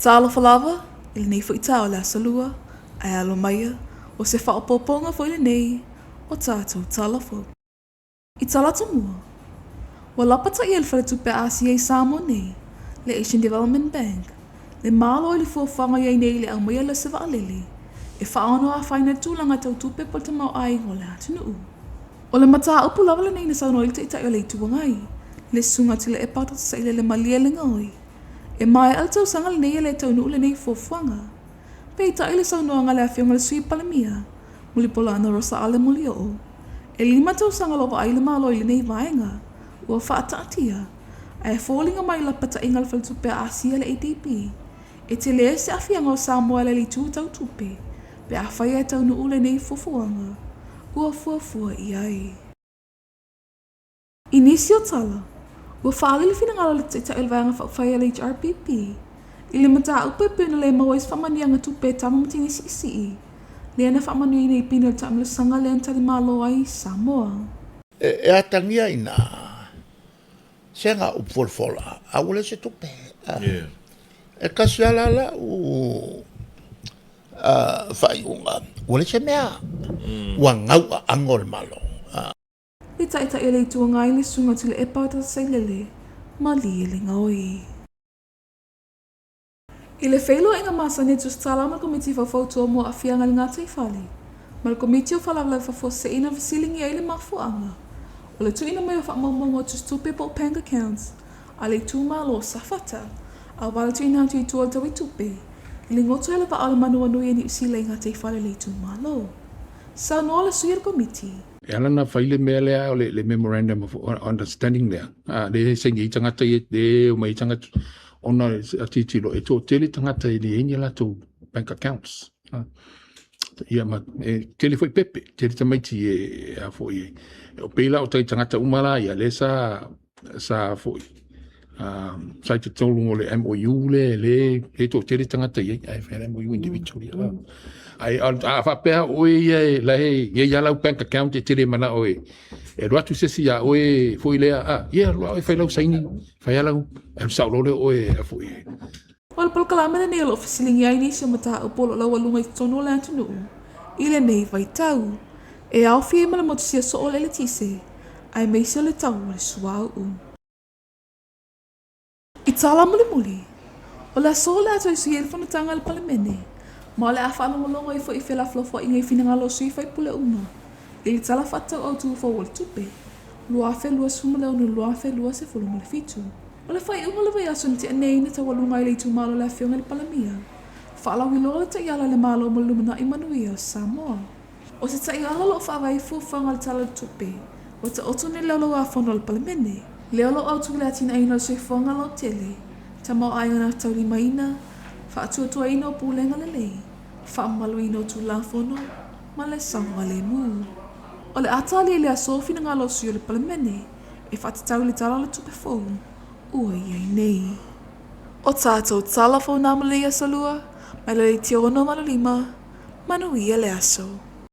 Talofa lava i lenei foi taeao o le Aso Lua, ae alo maia, o se faaopoopoga foi lenei o tatou tala fou. I Talatumua, ua lapataia e le Faletupe a Asia i Samoa nei, le Asian Development Bank, le Malo i le fuafuaga i ai nei i le aumaia lea o se vaalele e faaono afaina ai le tulaga tau tupe po o le tamaoaiga o le atunuu. O le mataupu lava lenei na saunoa ai le Taitai o le Itu Agai, le Susuga Tuilaepa Dr. Sailele Malielegaoi, e maea le tausaga lenei e le taunuu lenei fuafuaga. Peitai i le saunoaga a le Afioga i le Sui Palemia, Mulipola Anarosa Ale Molioo, e 5 tausaga o lo o vaai le Malo i lenei vaega ua faataatia, ae foliga mai i lapataiga a le Faletupe a Asia le ADB, e tele se aafiaga o Samoa e ala i le itu tau tupe pe afai e taunuu lenei fuafuaga ua fuafua i ai. I nisi o tala, ua faaali le finagalo o le Taitai o le Vaega Faaupufai a le HRPP i le mataupu e pei ona le maua ai se faamanuiaga tupe e tama ma teine siisii lea na faamanuiaina i pine o le taamilosaga lea na talimalo ai Samoa. E atagia i ina se ga upu folafola a ua leai se tupe. E tasi lava la lau faaiuga, ua leai se mea, ua gau aano le Malo. Le Taitai o le Itu Agai le Susuga Tuilaepa Dr. Sailele Malielegaoi. I le feiloaiga masani a tusitala ma le Komiti Faufautua mo Aafiaga i le Gataifale ma le Komiti o Faalavelave Faafuasei na fesiligia ai le mafuaaga o le tuuina mai o faamaumauga o tusitupe po o bank accounts a le itumalo o Safata aua le tuuina atu i tua o le tauitupe i le goto ai le vaa o le manuanui a Niu Sila i gataifale o le itumalo. Saunoa le sui o le Komiti. E ala ona fai le mea lea o le memorandum of understanding lea, lea e saini ai tagata ia, lea e omai ai tagata, ona a tilotilo e toatele tagata e leai ni a latou bank accounts. Ia ma e tele foi pepe, tele tamaiti e a foi e pei la o tai tagata uma la ia lea sa sa foi sa i totonu o le MOU le le le toatele tagata i ai ae fai le MOU individually ai a faapea oe ia e la e i ai lau bank account e tele manao e e alu atu se isi ia oe foi lea a ia alu oe fai lau saini fai lau alu sao loa lea oe a foi. O le polokalame lenei o lo o fesiligia ai nisi o mataupu o lo o laualuga i totonu o le atunuu i lenei vaitau, e aofia ai ma le motusia soo o le eletise, aemaise o le tau o le suauu. I tala mulimuli, o le aso o le a toe sui ai le fonotaga a le Palemene, ma o le a faalogologo ai foi i felafolafoaiga i finagalo o sui faipule uma i le Tala Faatatau Autu Fou o le Tupe 2026-2027. O le faaiuga o le vaiaso na tea nei na taualuga ai le itumalo o le Afioga i le Palemia, faalauiloa le taiala a le Malo mo le lumanai manuia o Samoa. O se taiala o lo o faavae i fuafuaga o le Tala o le Tupe ua taoto nei le Laulau-a-Fono a le Palemene, lea o lo o autu i le atinaeina o le soifuaga lautele, tamaoaiga gafataulimaina, faatuatuaina o pulega lelei, faamamaluina o Tulafono ma le saogalemu. O le a talia i le aso finagalo o sui o le Palemene e faatatau i le Tala o le Tupe fou ua i ai nei. O tatou tala fou nā mo lenei aso Lua, mai le leitio 6 ma le 5, manuia le aso.